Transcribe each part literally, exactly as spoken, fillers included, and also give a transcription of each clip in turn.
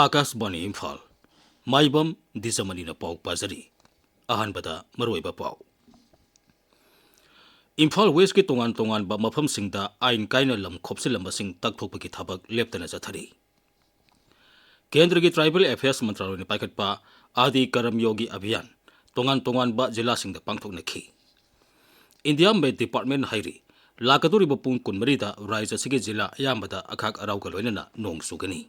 ꯑꯥꯀꯥꯁꯕꯥꯅꯤ ꯏꯝꯐꯥꯜ꯫ ꯃꯥꯏꯕꯝ ꯗꯤꯖꯃꯅꯤꯅ ꯄꯥꯎ ꯄꯥꯖꯔꯤ꯫ ꯑꯍꯥꯟꯕꯗ ꯃꯔꯨꯑꯣꯏꯕ ꯄꯥꯎ꯫ ꯏꯝꯐꯥꯜ ꯋꯦꯁꯀꯤ ꯇꯣꯉꯥꯟ ꯇꯣꯉꯥꯟꯕ ꯃꯐꯝꯁꯤꯡꯗ ꯑꯥꯏꯟ ꯀꯥꯏꯅ ꯂꯝ ꯈꯣꯞꯆꯤꯜꯂꯝꯕꯁꯤꯡ ꯇꯛꯊꯣꯛꯄꯒꯤ ꯊꯕꯛ ꯂꯦꯞꯇꯅ ꯆꯠꯊꯔꯤ꯫ ꯀꯦꯟꯗ꯭ꯔꯒꯤ ꯇ꯭ꯔꯥꯏꯕꯦꯜ ꯑꯦꯐꯤꯌꯔꯁ ꯃꯟꯇ꯭ꯔꯥꯂꯣꯏꯅ ꯄꯥꯏꯈꯠꯄ ꯑꯥꯗꯤ ꯀꯔꯝ ꯌꯣꯒꯤ ꯑꯚꯤꯌꯥꯟ ꯇꯣꯉꯥꯟ ꯇꯣꯉꯥꯟꯕ ꯖꯤꯂꯥꯁꯤꯡꯗ ꯄꯥꯡꯊꯣꯛꯅꯈꯤ꯫ ꯏꯟꯗꯤꯌꯥ ꯃꯦꯠ ꯗꯤꯄꯥꯔꯠꯃꯦꯟ ꯍꯥꯏꯔꯤ, ꯂꯥꯛꯀꯗꯧꯔꯤꯕ ꯄꯨꯡ ꯀꯨꯟꯃꯔꯤꯗ ꯔꯥꯖ꯭ꯌ ꯑꯁꯤꯒꯤ ꯖꯤꯂꯥ ꯑꯌꯥꯝꯕꯗ ꯑꯈꯥꯛ ꯑꯔꯥꯎꯒ ꯂꯣꯏꯅꯅ ꯅꯣꯡ ꯆꯨꯒꯅꯤ꯫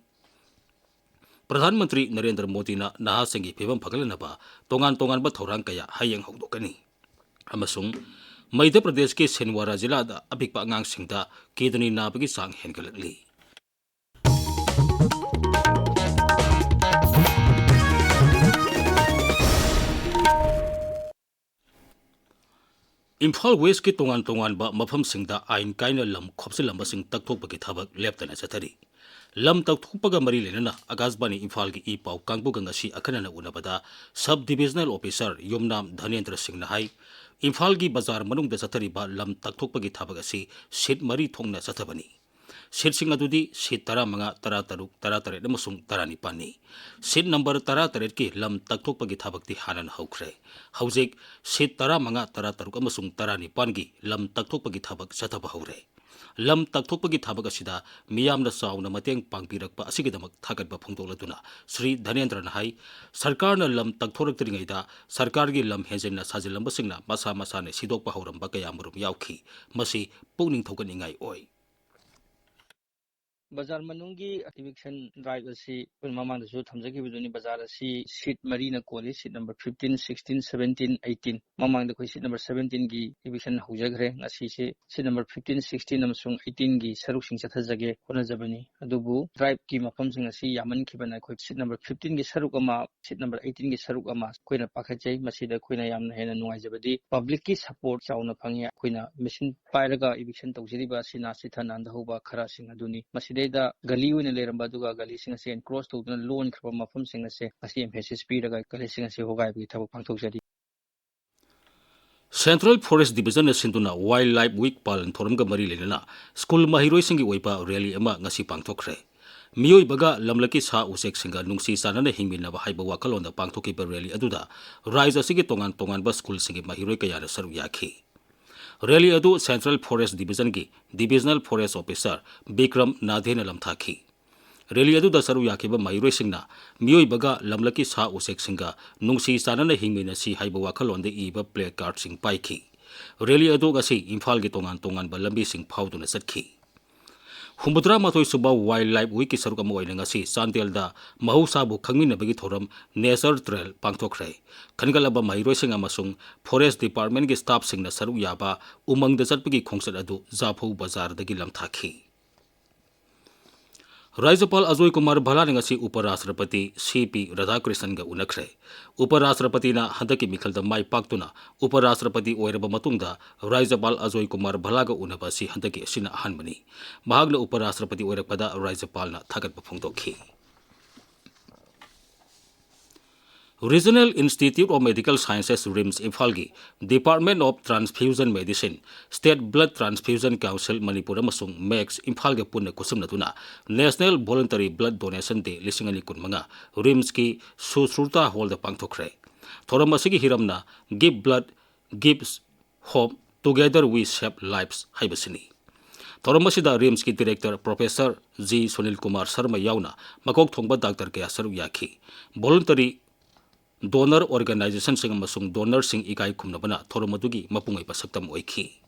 ꯄ꯭ꯔꯙꯥꯟ ꯃꯟꯇ꯭ꯔꯤ ꯅꯔꯦꯟꯗ꯭ꯔ ꯃꯣꯗꯤꯅ ꯅꯍꯥꯁꯤꯡꯒꯤ ꯐꯤꯕꯝ ꯐꯒꯠꯍꯟꯅꯕ ꯇꯣꯉꯥꯟ ꯇꯣꯉꯥꯟꯕ ꯊꯧꯔꯥꯡ ꯀꯌꯥ ꯍꯌꯦꯡ ꯍꯧꯗꯣꯛꯀꯅꯤ꯫ ꯑꯃꯁꯨꯡ ꯃꯙ꯭ꯌ ꯄ꯭ꯔꯗꯦꯁꯀꯤ ꯁꯤꯟꯋꯥꯔꯥ ꯖꯤꯂꯥꯗ ꯑꯄꯤꯛꯄ ꯑꯉꯥꯡꯁꯤꯡꯗ ꯀꯤꯗꯅꯤ ꯅꯥꯕꯒꯤ ꯆꯥꯡ ꯍꯦꯟꯒꯠꯂꯛꯂꯤ꯫ ꯏꯝꯐꯥꯜ ꯋꯦꯁꯀꯤ ꯇꯣꯉꯥꯟ ꯇꯣꯉꯥꯟꯕ ꯃꯐꯝꯁꯤꯡꯗ ꯑꯥꯏꯟ ꯀꯥꯏꯅ ꯂꯝ ꯈꯣꯞꯆꯤꯜꯂꯝꯕꯁꯤꯡ ꯇꯛꯊꯣꯛꯄꯒꯤ ꯊꯕꯛ ꯂꯦꯞꯇꯅ ꯆꯠꯊꯔꯤ꯫ ꯂꯝ ꯇꯛꯊꯣꯛꯄꯒ ꯃꯔꯤ ꯂꯩꯅꯅ ꯑꯀꯥꯁꯕꯥꯅꯤ ꯏꯝꯐꯥꯜꯒꯤ ꯏ ꯄꯥꯎ ꯀꯥꯡꯕꯨꯒ ꯉꯁꯤ ꯑꯈꯟꯅꯅ ꯎꯅꯕꯗ ꯁꯕ ꯗꯤꯕꯤꯖꯅꯦꯜ ꯑꯣꯐꯤꯁꯥꯔ ꯌꯨꯝꯅꯥꯝ ꯙꯅꯦꯟꯗ꯭ꯔ ꯁꯤꯡꯅ ꯍꯥꯏ, ꯏꯝꯐꯥꯜꯒꯤ ꯕꯖꯥꯔ ꯃꯅꯨꯡꯗ ꯆꯠꯊꯔꯤꯕ ꯂꯝ ꯇꯛꯊꯣꯛꯄꯒꯤ ꯊꯕꯛ ꯑꯁꯤ ꯁꯤꯠ ꯃꯔꯤ ꯊꯣꯛꯅ ꯆꯠꯊꯕꯅꯤ꯫ ꯁꯤꯠꯁꯤꯡ ꯑꯗꯨꯗꯤ ꯁꯤꯠ ꯇꯔꯥꯃꯉꯥ, ꯇꯔꯥꯇꯔꯨꯛ, ꯇꯔꯥꯇꯔꯦꯠ ꯑꯃꯁꯨꯡ ꯇꯔꯥꯅꯤꯄꯥꯟꯅꯤ꯫ ꯁꯤꯠ ꯅꯝꯕꯔ ꯇꯔꯥꯇꯔꯦꯠꯀꯤ ꯂꯝ ꯇꯛꯊꯣꯛꯄꯒꯤ ꯊꯕꯛꯇꯤ ꯍꯥꯟꯅꯅ ꯍꯧꯈ꯭ꯔꯦ꯫ ꯍꯧꯖꯤꯛ ꯁꯤꯠ ꯇꯔꯥꯃꯉꯥ, ꯇꯔꯥꯇꯔꯨꯛ ꯑꯃꯁꯨꯡ ꯇꯔꯥꯅꯤꯄꯥꯟꯒꯤ ꯂꯝ ꯇꯛꯊꯣꯛꯄꯒꯤ ꯊꯕꯛ ꯆꯠꯊꯕ ꯍꯧꯔꯦ꯫ ꯂꯝ ꯇꯛꯊꯣꯛꯄꯒꯤ ꯊꯕꯛ ꯑꯁꯤꯗ ꯃꯤꯌꯥꯝꯅ ꯆꯥꯎꯅ ꯃꯇꯦꯡ ꯄꯥꯡꯕꯤꯔꯛꯄ ꯑꯁꯤꯒꯤꯗꯃꯛ ꯊꯥꯒꯠꯄ ꯐꯣꯡꯗꯣꯛꯂꯗꯨꯅ ꯁ꯭ꯔꯤ ꯙꯅꯦꯟꯗ꯭ꯔꯅ ꯍꯥꯏ, ꯁꯔꯀꯥꯔꯅ ꯂꯝ ꯇꯛꯊꯣꯔꯛꯇ꯭ꯔꯤꯉꯩꯗ ꯁꯔꯀꯥꯔꯒꯤ ꯂꯝ ꯍꯦꯟꯖꯤꯟꯅ ꯁꯥꯖꯤꯜꯂꯝꯕꯁꯤꯡꯅ ꯃꯁꯥ ꯃꯁꯥꯅ ꯁꯤꯗꯣꯛꯄ ꯍꯧꯔꯝꯕ ꯀꯌꯥꯃꯔꯨꯝ ꯌꯥꯎꯈꯤ꯫ ꯃꯁꯤ ꯄꯨꯛꯅꯤꯡ ꯊꯧꯒꯠꯅꯤꯡꯉꯥꯏ ꯑꯣꯏ꯫ ꯕꯖꯥꯔ ꯃꯅꯨꯡꯒꯤ eviction drive ꯑꯁꯤ ꯑꯩꯈꯣꯏꯅ ꯃꯃꯥꯡꯗꯁꯨ ꯊꯝꯖꯈꯤꯕꯗꯨꯅꯤ꯫ ꯕꯖꯥꯔ ꯑꯁꯤ ꯁꯤꯠ ꯃꯔꯤꯅ ꯀꯣꯜꯂꯤ, seat number fifteen, sixteen, seventeen, eighteen. ꯃꯃꯥꯡꯗ ꯑꯩꯈꯣꯏ ꯁꯤꯠ ꯅꯝꯕꯔ ꯁꯚꯦꯟꯇꯤꯟꯒꯤ eviction ꯍꯧꯖꯈ꯭ꯔꯦ꯫ ꯉꯁꯤꯁꯦ ꯁꯤꯠ ꯅꯝꯕꯔ ꯐꯤꯐꯇꯤꯟ, ꯁꯤꯛꯁꯇꯤꯟ ꯑꯃꯁꯨꯡ ꯑꯩꯠꯇꯤꯟꯒꯤ ꯁꯔꯨꯛꯁꯤꯡ ꯆꯠꯊꯖꯒꯦ ꯍꯣꯠꯅꯖꯕꯅꯤ꯫ ꯑꯗꯨꯕꯨ driveꯀꯤ ꯃꯐꯝꯁꯤꯡ ꯑꯁꯤ ꯌꯥꯝꯃꯟꯈꯤꯕꯅ ꯑꯩꯈꯣꯏ ꯁꯤꯠ ꯅꯝꯕꯔ ꯐꯤꯐꯇꯤꯟꯒꯤ ꯁꯔꯨꯛ ꯑꯃ, ꯁꯤꯠ ꯅꯝꯕꯔ ꯑꯩꯠꯇꯤꯟꯒꯤ ꯁꯔꯨꯛ ꯑꯃ ꯑꯩꯈꯣꯏꯅ ꯄꯥꯈꯠꯆꯩ꯫ ꯃꯁꯤꯗ ꯑꯩꯈꯣꯏꯅ ꯌꯥꯝꯅ ꯍꯦꯟꯅ ꯅꯨꯡꯉꯥꯏꯖꯕꯗꯤ publicꯀꯤ support ꯆꯥꯎꯅ ꯐꯪꯉꯤ꯫ ꯑꯩꯈꯣꯏꯅ machine ꯄꯥꯏꯔꯒ eviction ꯇꯧꯖꯔꯤꯕ ꯁꯤꯅꯥ ꯁꯤꯠꯊ ꯅꯥꯟꯗꯍꯧꯕ ꯈꯔꯁꯤꯡ ꯑꯗꯨꯅꯤ꯫ ꯃꯁꯤꯗꯩꯗ ꯒꯂꯤ ꯑꯣꯏꯅ ꯂꯩꯔꯝꯕ ꯑꯗꯨꯒ ꯒꯂꯤꯁꯤꯡ ꯑꯁꯤ encroach ꯇꯧꯗꯨꯅ ꯂꯣꯟꯈ꯭ꯔꯕ ꯃꯐꯝꯁꯤꯡ ꯑꯁꯦ ꯉꯁꯤ emphasis ꯄꯤꯔꯒ ꯒꯂꯤꯁꯤꯡ ꯑꯁꯤ ꯍꯣꯒꯥꯏꯕꯒꯤ ꯊꯕꯛ ꯄꯥꯡꯊꯣꯛꯆꯔꯤ꯫ Central Forest Divisionꯅ ꯁꯤꯟꯗꯨꯅ Wildlife Week ꯄꯥꯂꯟ ꯊꯧꯔꯝꯒ ꯃꯔꯤ ꯂꯩꯅꯅ ꯁ꯭ꯀꯨꯜ ꯃꯍꯩꯔꯣꯏꯁꯤꯡꯒꯤ ꯑꯣꯏꯕ rally ꯑꯃ ꯉꯁꯤ ꯄꯥꯡꯊꯣꯛꯈ꯭ꯔꯦ꯫ ꯃꯤꯑꯣꯏꯕꯒ ꯂꯝꯂꯛꯀꯤ ꯁꯥ ꯎꯆꯦꯛꯁꯤꯡꯒ ꯅꯨꯡꯁꯤ ꯆꯥꯟꯅꯅ ꯍꯤꯡꯃꯤꯟꯅꯕ ꯍꯥꯏꯕ ꯋꯥꯈꯜꯂꯣꯟꯗ ꯄꯥꯡꯊꯣꯛꯈꯤꯕ ꯔꯦꯂꯤ ꯑꯗꯨꯗ ꯔꯥꯖ꯭ꯌ ꯑꯁꯤꯒꯤ ꯇꯣꯉꯥꯟ ꯇꯣꯉꯥꯟꯕ ꯁ꯭ꯀꯨꯜꯁꯤꯡꯒꯤ ꯃꯍꯩꯔꯣꯏ ꯀꯌꯥꯅ ꯁꯔꯨꯛ ꯌꯥꯈꯤ꯫ ꯔꯦꯂꯤ ꯑꯗꯨ Central Forest Divisionꯒꯤ Divisional Forest Officer ꯕꯤꯀ꯭ꯔꯝ ꯅꯥꯙꯦꯅ ꯂꯝꯊꯥꯈꯤ꯫ ꯔꯦꯂꯤ ꯑꯗꯨꯗ ꯁꯔꯨꯛ ꯌꯥꯈꯤꯕ ꯃꯍꯩꯔꯣꯏꯁꯤꯡꯅ ꯃꯤꯑꯣꯏꯕꯒ ꯂꯝꯂꯛꯀꯤ ꯁꯥ ꯎꯆꯦꯛꯁꯤꯡꯒ ꯅꯨꯡꯁꯤ ꯆꯥꯟꯅꯅ ꯍꯤꯡꯃꯤꯟꯅꯁꯤ ꯍꯥꯏꯕ ꯋꯥꯈꯜꯂꯣꯟꯗ ꯏꯕ placardꯁꯤꯡ ꯄꯥꯏꯈꯤ꯫ ꯔꯦꯂꯤ ꯑꯗꯨ ꯉꯁꯤ ꯏꯝꯐꯥꯜꯒꯤ ꯇꯣꯉꯥꯟ ꯇꯣꯉꯥꯟꯕ ꯂꯝꯕꯤꯁꯤꯡ ꯐꯥꯎꯗꯨꯅ ꯆꯠꯈꯤ꯫ ꯍꯨꯝꯐꯨꯇꯔꯥ ꯃꯥꯊꯣꯏ ꯁꯨꯕ Wild Life Weekꯀꯤ ꯁꯔꯨꯛ ꯑꯃ ꯑꯣꯏꯅ ꯉꯁꯤ ꯆꯥꯟꯗꯦꯜꯗ ꯃꯍꯧꯁꯥꯕꯨ ꯈꯪꯃꯤꯟꯅꯕꯒꯤ ꯊꯧꯔꯝ Nature Trail ꯄꯥꯡꯊꯣꯛꯈ꯭ꯔꯦ꯫ ꯈꯟꯒꯠꯂꯕ ꯃꯍꯩꯔꯣꯏꯁꯤꯡ ꯑꯃꯁꯨꯡ Forest Departmentꯀꯤ staffꯁꯤꯡꯅ ꯁꯔꯨꯛ ꯌꯥꯕ ꯎꯃꯪꯗ ꯆꯠꯄꯒꯤ ꯈꯣꯡꯆꯠ ꯑꯗꯨ ꯖꯥꯐꯧ ꯕꯖꯥꯔꯗꯒꯤ ꯂꯝꯊꯥꯈꯤ꯫ ꯔꯥꯖ꯭ꯌꯄꯥꯜ ꯑꯖꯣꯏ ꯀꯨꯃꯥꯔ ꯚꯜꯂꯥꯅ ꯉꯁꯤ ꯎꯄ ꯔꯥꯁꯇ꯭ꯔꯄꯇꯤ ꯁꯤ ꯄꯤ ꯔꯥꯙꯥꯀ꯭ꯔꯤꯁꯅꯟꯒ ꯎꯅꯈ꯭ꯔꯦ꯫ ꯎꯄ ꯔꯥꯁꯇ꯭ꯔꯄꯇꯤꯅ ꯍꯟꯗꯛꯀꯤ ꯃꯤꯈꯜꯗ ꯃꯥꯏ ꯄꯥꯛꯇꯨꯅ ꯎꯄ ꯔꯥꯁꯇ꯭ꯔꯄꯇꯤ ꯑꯣꯏꯔꯕ ꯃꯇꯨꯡꯗ ꯔꯥꯖ꯭ꯌꯄꯥꯜ ꯑꯖꯣꯏ ꯀꯨꯃꯥꯔ ꯚꯜꯂꯥꯒ ꯎꯅꯕ ꯑꯁꯤ ꯍꯟꯗꯛꯀꯤ ꯑꯁꯤꯅ ꯑꯍꯥꯟꯕꯅꯤ꯫ ꯃꯍꯥꯛꯅ ꯎꯄ ꯔꯥꯁꯇ꯭ꯔꯄꯇꯤ ꯑꯣꯏꯔꯛꯄꯗ ꯔꯥꯖ꯭ꯌꯄꯥꯜꯅ ꯊꯥꯒꯠꯄ ꯐꯣꯡꯗꯣꯛꯈꯤ꯫ Regional Institute of Medical Sciences, RIMS, ꯏꯝꯐꯥꯜꯒꯤ Department of Transfusion Medicine, State Blood Transfusion Council Manipur ꯑꯃꯁꯨꯡ ꯃꯦꯛꯁ ꯏꯝꯐꯥꯜꯒ ꯄꯨꯟꯅ ꯈꯨꯠꯁꯝꯅꯗꯨꯅ National Voluntary Blood Donation Day ꯂꯤꯁꯤꯡ ꯑꯅꯤ ꯀꯨꯟꯃꯉꯥ ꯔꯤꯝꯁꯀꯤ ꯁꯨꯁ꯭ꯔꯨꯇꯥ ꯍꯣꯜꯗ ꯄꯥꯡꯊꯣꯛꯈ꯭ꯔꯦ꯫ ꯊꯧꯔꯝ ꯑꯁꯤꯒꯤ ꯍꯤꯔꯝꯅ Give Blood, Gives Hope, Together We Save Lives ꯍꯥꯏꯕꯁꯤꯅꯤ꯫ ꯊꯧꯔꯝ ꯑꯁꯤꯗ ꯔꯤꯝꯁꯀꯤ director professor G Sunil Kumar Sharma ꯌꯥꯎꯅ ꯃꯀꯣꯛ ꯊꯣꯡꯕ ꯗꯥꯛꯇꯔ ꯀꯌꯥ ꯁꯔꯨꯛ ꯌꯥꯈꯤ꯫ Voluntary donor organizationꯁꯤꯡ ꯑꯃꯁꯨꯡ donorꯁꯤꯡ ꯏꯀꯥꯏ ꯈꯨꯝꯅꯕꯅ ꯊꯧꯔꯝ ꯑꯗꯨꯒꯤ ꯃꯄꯨꯡ ꯑꯣꯏꯕ ꯁꯛꯇꯝ ꯑꯣꯏꯈꯤ꯫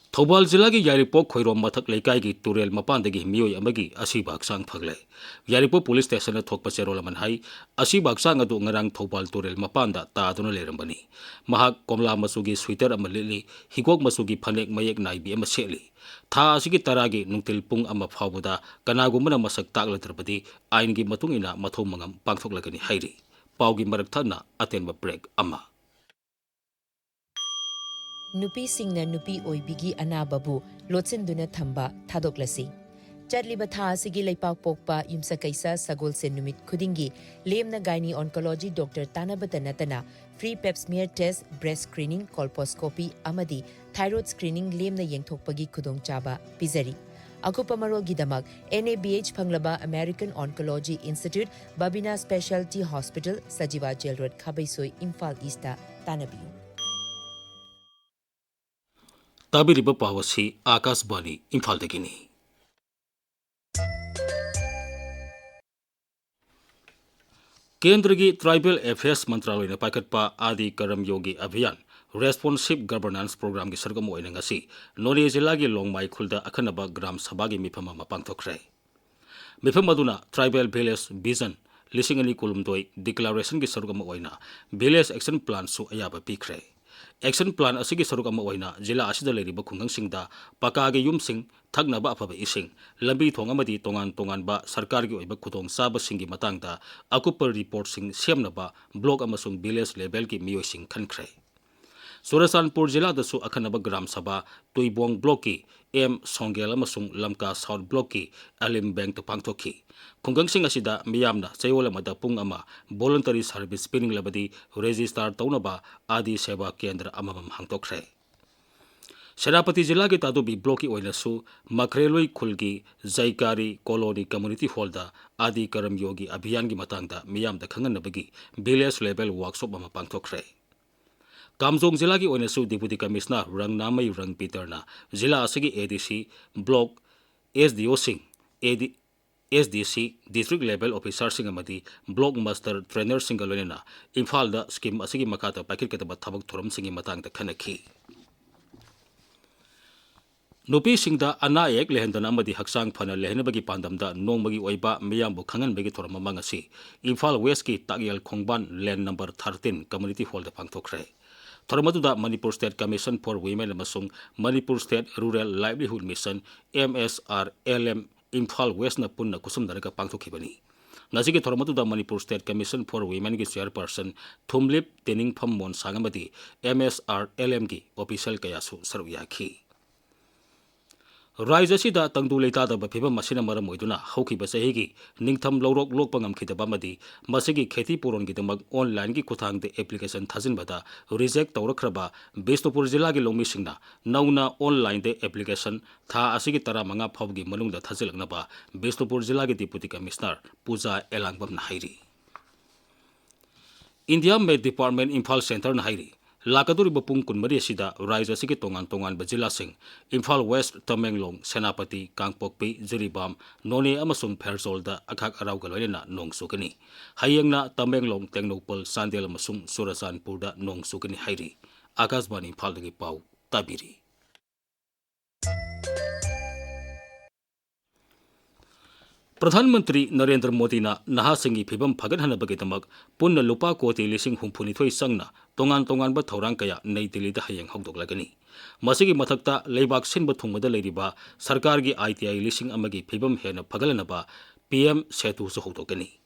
ꯊꯧꯕꯥꯜ ꯖꯤꯂꯥꯒꯤ ꯌꯥꯏꯔꯤꯄꯣꯛ ꯈꯣꯏꯔꯣꯝ ꯃꯊꯛ ꯂꯩꯀꯥꯏꯒꯤ ꯇꯨꯔꯦꯜ ꯃꯄꯥꯟꯗꯒꯤ ꯃꯤꯑꯣꯏ ꯑꯃꯒꯤ ꯑꯁꯤꯕ ꯍꯛꯆꯥꯡ ꯐꯒꯠꯂꯦ꯫ ꯌꯥꯏꯔꯤꯄꯣꯛ ꯄꯨꯂꯤꯁ ꯁ꯭ꯇꯦꯁꯟꯗ ꯊꯣꯛꯄ ꯆꯦꯔꯣꯜ ꯑꯃꯅ ꯍꯥꯏ, ꯑꯁꯤꯕ ꯍꯛꯆꯥꯡ ꯑꯗꯨ ꯉꯔꯥꯡ ꯊꯧꯕꯥꯜ ꯇꯨꯔꯦꯜ ꯃꯄꯥꯟꯗ ꯇꯥꯗꯨꯅ ꯂꯩꯔꯝꯕꯅꯤ꯫ ꯃꯍꯥꯛ ꯀꯣꯝꯂꯥ ꯃꯆꯨꯒꯤ ꯁ꯭ꯋꯤꯇꯔ ꯑꯃ ꯂꯤꯠꯂꯤ, ꯍꯤꯒꯣꯛ ꯃꯆꯨꯒꯤ ꯐꯅꯦꯛ ꯃꯌꯦꯛ ꯅꯥꯏꯕꯤ ꯑꯃ ꯁꯦꯠꯂꯤ꯫ ꯊꯥ ꯑꯁꯤꯒꯤ ꯇꯔꯥꯒꯤ ꯅꯨꯡꯊꯤꯜ ꯄꯨꯡ ꯑꯃ ꯐꯥꯎꯕꯗ ꯀꯅꯥꯒꯨꯝꯕꯅ ꯃꯁꯛ ꯇꯥꯛꯂꯗ꯭ꯔꯕꯗꯤ ꯑꯥꯏꯟꯒꯤ ꯃꯇꯨꯡ ꯏꯟꯅ ꯃꯊꯧ ꯃꯉꯝ ꯄꯥꯡꯊꯣꯛꯂꯒꯅꯤ ꯍꯥꯏꯔꯤ꯫ ꯄꯥꯎꯒꯤ ꯃꯔꯛ ꯊꯠꯅ ꯑꯇꯦꯟꯕ break ꯑꯃ꯫ ꯅꯨꯄꯤꯁꯤꯡꯅ ꯅꯨꯄꯤ ꯑꯣꯏꯕꯤꯒꯤ ꯑꯅꯥꯕꯕꯨ ꯂꯣꯠꯁꯤꯟꯗꯨꯅ ꯊꯝꯕ ꯊꯥꯗꯣꯛꯂꯁꯤ꯫ ꯆꯠꯂꯤꯕ ꯊꯥ ꯑꯁꯤꯒꯤ ꯂꯩꯄꯥꯛꯄꯣꯛꯄ ꯌꯨꯝꯁꯀꯩꯁ ꯁꯒꯣꯜꯁꯦꯟ ꯅꯨꯃꯤꯠ ꯈꯨꯗꯤꯡꯒꯤ ꯂꯦꯝꯅ gynae oncology doctor ꯇꯥꯟꯅꯕꯇ ꯅꯠꯇꯅ free pap smear test, breast screening, colposcopy ꯑꯃꯗꯤ thyroid screening ꯂꯦꯝꯅ ꯌꯦꯡꯊꯣꯛꯄꯒꯤ ꯈꯨꯗꯣꯡꯆꯥꯕ ꯄꯤꯖꯔꯤ꯫ ꯑꯀꯨꯞꯄ ꯃꯔꯣꯜꯒꯤꯗꯃꯛ N A B H ꯐꯪꯂꯕ American Oncology Institute, Babina Specialty Hospital, Sajiwa Jail Road, ꯈꯥꯕꯩꯁꯣꯏ, Imphal East ꯇ ꯇꯥꯟꯅꯕꯤꯌꯨ꯫ ꯇꯥꯕꯤꯔꯤꯕ ꯄꯥꯎ ꯑꯁꯤ ꯑꯥꯀꯥꯁꯕꯥꯅꯤ ꯏꯝꯐꯥꯜꯗꯒꯤꯅꯤ꯫ ꯀꯦꯟꯗ꯭ꯔꯒꯤ Tribal Affairs ꯃꯟꯇ꯭ꯔꯥꯂꯣꯏꯅ ꯄꯥꯏꯈꯠꯄ ꯑꯥꯗꯤ ꯀꯔꯝ ꯌꯣꯒꯤ ꯑꯚꯤꯌꯥꯟ Responsive Governance Programꯒꯤ ꯁꯔꯨꯛ ꯑꯃ ꯑꯣꯏꯅ ꯉꯁꯤ ꯅꯣꯅꯦ ꯖꯤꯂꯥꯒꯤ ꯂꯣꯡꯃꯥꯏ ꯈꯨꯜꯗ ꯑꯈꯟꯅꯕ ꯒ꯭ꯔꯥꯝ ꯁꯚꯥꯒꯤ ꯃꯤꯐꯝ ꯑꯃ ꯄꯥꯡꯊꯣꯛꯈ꯭ꯔꯦ꯫ ꯃꯤꯐꯝ ꯑꯗꯨꯅ Tribal Village Vision ꯂꯤꯁꯤꯡ ꯑꯅꯤ ꯀꯨꯟꯍꯨꯝꯗꯣꯏ Declarationꯒꯤ ꯁꯔꯨꯛ ꯑꯃ ꯑꯣꯏꯅ Village Action Planꯁꯨ ꯑꯌꯥꯕ ꯄꯤꯈ꯭ꯔꯦ꯫ Action Plan ꯑꯁꯤꯒꯤ ꯁꯔꯨꯛ ꯑꯃ ꯑꯣꯏꯅ ꯖꯤꯂꯥ ꯑꯁꯤꯗ ꯂꯩꯔꯤꯕ ꯈꯨꯡꯒꯪꯁꯤꯡꯗ ꯄꯀꯥꯒꯤ ꯌꯨꯝꯁꯤꯡ, ꯊꯛꯅꯕ ꯑꯐꯕ ꯏꯁꯤꯡ, ꯂꯝꯕꯤ ꯊꯣꯡ ꯑꯃꯗꯤ ꯇꯣꯉꯥꯟ ꯇꯣꯉꯥꯟꯕ ꯁꯔꯀꯥꯔꯒꯤ ꯑꯣꯏꯕ ꯈꯨꯗꯣꯡꯆꯥꯕꯁꯤꯡꯒꯤ ꯃꯇꯥꯡꯗ ꯑꯀꯨꯞꯄ reportꯁꯤꯡ ꯁꯦꯝꯅꯕ block ꯑꯃꯁꯨꯡ village levelꯒꯤ ꯃꯤꯑꯣꯏꯁꯤꯡ ꯈꯟꯈ꯭ꯔꯦ꯫ ꯆꯨꯔꯆꯥꯟꯄꯨꯔ ꯖꯤꯂꯥꯗꯁꯨ ꯑꯈꯟꯅꯕ ꯒ꯭ꯔꯥꯝ ꯁꯚꯥ ꯇꯨꯏꯕꯣꯡ blockꯀꯤ M ꯁꯣꯡꯒꯦꯜ ꯑꯃꯁꯨꯡ ꯂꯝꯀꯥ South blockꯀꯤ ꯑꯂꯤꯝ ꯕꯦꯡꯇ ꯄꯥꯡꯊꯣꯛꯈꯤ꯫ ꯈꯨꯡꯒꯪꯁꯤꯡ ꯑꯁꯤꯗ ꯃꯤꯌꯥꯝꯅ ꯆꯌꯣꯜ ꯑꯃꯗ ꯄꯨꯡ ꯑꯃ voluntary service ꯄꯤꯅꯤꯡꯂꯕꯗꯤ register ꯇꯧꯅꯕ ꯑꯥꯗꯤ ꯁꯦꯕꯥ ꯀꯦꯟꯗ꯭ꯔ ꯑꯃꯃꯝ ꯍꯥꯡꯗꯣꯛꯈ꯭ꯔꯦ꯫ ꯁꯦꯅꯥꯄꯇꯤ ꯖꯤꯂꯥꯒꯤ ꯇꯥꯗꯨꯕꯤ blockꯀꯤ ꯑꯣꯏꯅꯁꯨ ꯃꯈ꯭ꯔꯦꯂꯣꯏ ꯈꯨꯜꯒꯤ ꯖꯩꯀꯥꯔꯤ Colony Community Hallꯗ ꯑꯥꯗꯤ ꯀꯔꯝ ꯌꯣꯒꯤ ꯑꯚꯤꯌꯥꯟꯒꯤ ꯃꯇꯥꯡꯗ ꯃꯤꯌꯥꯝꯗ ꯈꯪꯍꯟꯅꯕꯒꯤ village level workshop ꯑꯃ ꯄꯥꯡꯊꯣꯛꯈ꯭ꯔꯦ꯫ ꯀꯥꯝꯖꯣꯡ ꯖꯤꯂꯥꯒꯤ ꯑꯣꯏꯅꯁꯨ Deputy Commissioner ꯔꯪꯅꯥꯃꯩ ꯔꯪ ꯄꯤꯇꯔꯅ ꯖꯤꯂꯥ ꯑꯁꯤꯒꯤ ADC, block, SDOꯁꯤꯡ, AD, SDC, district level officerꯁꯤꯡ ꯑꯃꯗꯤ block master trainerꯁꯤꯡꯒ ꯂꯣꯏꯅꯅ ꯏꯝꯐꯥꯜꯗ scheme ꯑꯁꯤꯒꯤ ꯃꯈꯥꯗ ꯄꯥꯏꯈꯠꯀꯗꯕ ꯊꯕꯛ ꯊꯧꯔꯝꯁꯤꯡꯒꯤ ꯃꯇꯥꯡꯗ ꯈꯟꯅꯈꯤ꯫ ꯅꯨꯄꯤꯁꯤꯡꯗ ꯑꯅꯥ ꯑꯌꯦꯛ ꯂꯩꯍꯟꯗꯅ ꯑꯃꯗꯤ ꯍꯛꯆꯥꯡ ꯐꯅ ꯂꯩꯍꯟꯅꯕꯒꯤ ꯄꯥꯟꯗꯝꯗ ꯅꯣꯡꯃꯒꯤ ꯑꯣꯏꯕ ꯃꯤꯌꯥꯝꯕꯨ ꯈꯪꯍꯟꯕꯒꯤ ꯊꯧꯔꯝ ꯑꯃ ꯉꯁꯤ ꯏꯝꯐꯥꯜ Westꯀꯤ ꯇꯥꯛꯌꯦꯜ ꯈꯣꯡꯕꯥꯟ lane number thirteen Community Hallꯗ ꯄꯥꯡꯊꯣꯛꯈ꯭ꯔꯦ꯫ ꯊꯧꯔꯝ ꯑꯗꯨꯗ Manipur State Commission for Women ꯑꯃꯁꯨꯡ Manipur State Rural Livelihood Mission, MSRLM, Imphal Westꯅ ꯄꯨꯟꯅ ꯈꯨꯠꯁꯝꯅꯔꯒ ꯄꯥꯡꯊꯣꯛꯈꯤꯕꯅꯤ꯫ ꯉꯁꯤꯒꯤ ꯊꯧꯔꯝ ꯑꯗꯨꯗ Manipur State Commission for Womenꯒꯤ chairperson ꯊꯨꯝꯂꯤꯞ ꯇꯦꯅꯤꯡꯐꯝ ꯃꯣꯟꯁꯥꯡ ꯑꯃꯗꯤ MSRLMꯒꯤ official ꯀꯌꯥꯁꯨ ꯁꯔꯨꯛ ꯌꯥꯈꯤ꯫ ꯔꯥꯖ꯭ꯌ ꯑꯁꯤꯗ ꯇꯪꯗꯨ ꯂꯩꯇꯥꯗꯕ ꯐꯤꯕꯝ ꯑꯁꯤꯅ ꯃꯔꯝ ꯑꯣꯏꯗꯨꯅ ꯍꯧꯈꯤꯕ ꯆꯍꯤꯒꯤ ꯅꯤꯡꯊꯝ ꯂꯧꯔꯣꯛ ꯂꯣꯛꯄ ꯉꯝꯈꯤꯗꯕ ꯑꯃꯗꯤ ꯃꯁꯤꯒꯤ ꯈꯦꯇꯤ ꯄꯨꯔꯣꯟꯒꯤꯗꯃꯛ online-ꯒꯤ ꯈꯨꯠꯊꯥꯡꯗ application ꯊꯥꯖꯤꯟꯕꯗ reject ꯇꯧꯔꯛꯈ꯭ꯔꯕ ꯕꯤꯁꯅꯨꯄꯨꯔ ꯖꯤꯂꯥꯒꯤ ꯂꯧꯃꯤꯁꯤꯡꯅ ꯅꯧꯅ online-ꯗ application ꯊꯥ ꯑꯁꯤꯒꯤ ꯇꯔꯥꯃꯉꯥ ꯐꯥꯎꯕꯒꯤ ꯃꯅꯨꯡꯗ ꯊꯥꯖꯤꯜꯂꯛꯅꯕ ꯕꯤꯁꯅꯨꯄꯨꯔ ꯖꯤꯂꯥꯒꯤ Deputy Commissioner ꯄꯨꯖꯥ ꯑꯦꯂꯥꯡꯕꯝꯅ ꯍꯥꯏꯔꯤ꯫ India Met Department ꯏꯝꯐꯥꯜ Centre-ꯅ ꯍꯥꯏꯔꯤ, ꯂꯥꯛꯀꯗꯧꯔꯤꯕ ꯄꯨꯡ ꯀꯨꯟꯃꯔꯤ ꯑꯁꯤꯗ ꯔꯥꯖ꯭ꯌ ꯑꯁꯤꯒꯤ ꯇꯣꯉꯥꯟ ꯇꯣꯉꯥꯟꯕ ꯖꯤꯂꯥꯁꯤꯡ, ꯏꯝꯐꯥꯜ West, ꯇꯃꯦꯡꯂꯣꯡ, ꯁꯦꯅꯥꯄꯇꯤ, ꯀꯥꯡꯄꯣꯛꯄꯤ, ꯖꯤꯔꯤꯕꯥꯝ, ꯅꯣꯅꯦ ꯑꯃꯁꯨꯡ ꯐꯦꯔꯖꯣꯜꯗ ꯑꯈꯥꯛ ꯑꯔꯥꯎꯒ ꯂꯣꯏꯅꯅ ꯅꯣꯡ ꯆꯨꯒꯅꯤ꯫ ꯍꯌꯦꯡꯅ ꯇꯃꯦꯡꯂꯣꯡ, ꯇꯦꯡꯅꯧꯄꯜ, ꯆꯥꯟꯗꯦꯜ ꯑꯃꯁꯨꯡ ꯆꯨꯔꯆꯥꯟꯄꯨꯔꯗ ꯅꯣꯡ ꯆꯨꯒꯅꯤ ꯍꯥꯏꯔꯤ꯫ ꯑꯥꯀꯥꯁꯕꯥꯅꯤ ꯏꯝꯐꯥꯜꯗꯒꯤ ꯄꯥꯎ ꯇꯥꯕꯤꯔꯤ꯫ ꯄ꯭ꯔꯙꯥꯟ ꯃꯟꯇ꯭ꯔꯤ ꯅꯔꯦꯟꯗ꯭ꯔ ꯃꯣꯗꯤꯅ ꯅꯍꯥꯁꯤꯡꯒꯤ ꯐꯤꯕꯝ ꯐꯒꯠꯍꯟꯅꯕꯒꯤꯗꯃꯛ ꯄꯨꯟꯅ ꯂꯨꯄꯥ ꯀꯣꯇꯤ ꯂꯤꯁꯤꯡ ꯍꯨꯝꯐꯨꯅꯤꯊꯣꯏ ꯆꯪꯅ ꯇꯣꯉꯥꯟ ꯇꯣꯉꯥꯟꯕ ꯊꯧꯔꯥꯡ ꯀꯌꯥ ꯅꯩ ꯗꯤꯜꯂꯤꯗ ꯍꯌꯦꯡ ꯍꯧꯗꯣꯛꯂꯒꯅꯤ꯫ ꯃꯁꯤꯒꯤ ꯃꯊꯛꯇ ꯂꯩꯕꯥꯛ ꯁꯤꯟꯕ ꯊꯨꯡꯕꯗ ꯂꯩꯔꯤꯕ ꯁꯔꯀꯥꯔꯒꯤ ITI ꯂꯤꯁꯤꯡ ꯑꯃꯒꯤ ꯐꯤꯕꯝ ꯍꯦꯟꯅ ꯐꯒꯠꯍꯟꯅꯕ PM ꯁꯦꯇꯨꯁꯨ ꯍꯧꯗꯣꯛꯀꯅꯤ꯫